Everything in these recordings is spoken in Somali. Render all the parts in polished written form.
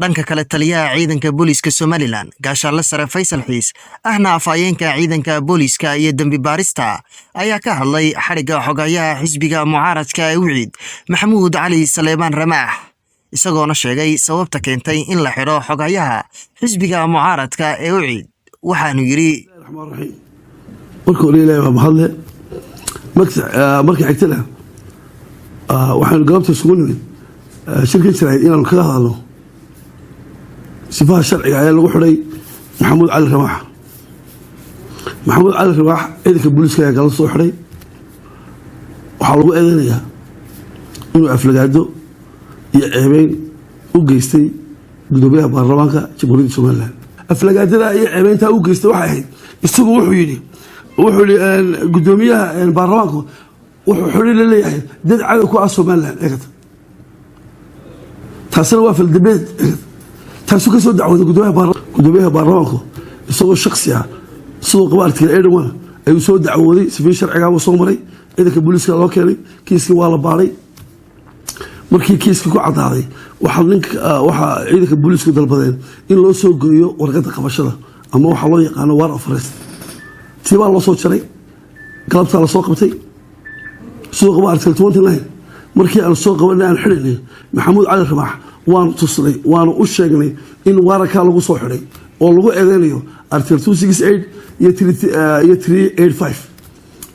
Dhanka kale, taliyaha ciidanka booliiska Somaliland, Gaashaanle Sare Faysal Xiis, ahna afhayeenka ciidanka booliiska iyo dembi baarista, ayaa ka hadlay xadhigga xogayaha xisbiga mucaaradka ee UCID, Maxamuud Cali Saleebaan Ramaax, isagoona sheegay sababta keentay in la xidho xogayaha xisbiga mucaaradka ee UCID. Waxaanu yidhi: Raxmaan raxiim. Marka hore Ilahay baa mahadle. Marka xigtana, waxaanu galabta isugu nimid shirka jaraa'id inaanu kaga hadalno sifaha sharciga ayaa lagu xidhay Maxamuud Cali Ramaax. Maxamuud Cali Ramaax ciidanka booliiska ayaa gala soo xidhay. Waxaa lagu eedeynayaa inuu aflagaado iyo ceebeyn u geystay gudoomiyaha baarlamaanka Jamhuuriyadda Somaliland. Aflagaadada iyo ceebeyntaa u geystay waxay ahayd, isagu wuxuu yidhi gudoomiyaha baarlamaanku wuxuu xidhi la leeyahay dad cadow ku ah Somaliland. Eegata, taasina waa faldambiyeed. Eegata, taasuu ka soo dacwooday gudoomiyaha baarlamaanku isagoo shaksi ah, sidoo qaba article 81 ayuu soo dacwooday. Sifii sharcigaabuu soo maray, ciidanka booliiska loo keenay, kiiskii waa la baaray. Markii kiiskii ku cadaaday, waxaa ciidanka booliisku dalbadeen in loo soo gooyo warqadda qabashada ama waxaa loo yaqaano warrant of arrest. Tii baa loo soo jaray, galabtaa lasoo qabtay, sidoo qaba article 29. Markii aan soo qabanay, aan xidhaynay Maxamuud Cali Ramaax, waanu tusnay, waanu u sheegnay in waararkaa lagu soo xidhay oo lagu eedeynayo article 268 iyo 385.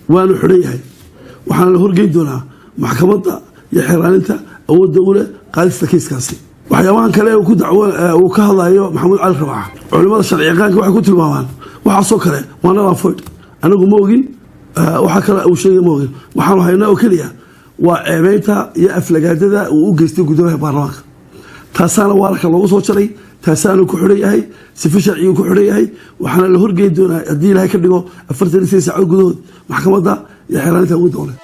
Waanu xidhan yahay, waxaana la horgeyn doonaa maxkamadda iyo xeeraaninta awoodda u leh qaadista kiiskaasi. Waxyaabahan kale uu ku dacwo uu ka hadlayo Maxamuud Cali Ramaax, culimada sharci yaqaanka waxay ku tilmaamaan waxaasoo kale waa null and void. Anagu ma ogin waxaa kale uu sheegay, ma ogin. Waxaanu haynaa oo keliya waa ceebeynta iyo aflagaadada uu u geystay gudoomiyaha baarlamaanka. Taasaana waararka loogu soo jaray, taasaanu ku xidhan yahay, sife sharcigu ku xidhan yahay. Waxaana la horgeyn doonaa, haddii Ilahay ka dhigo, 48 saacood gudahood maxkamadda iyo xeeraaninta awoodda u leh.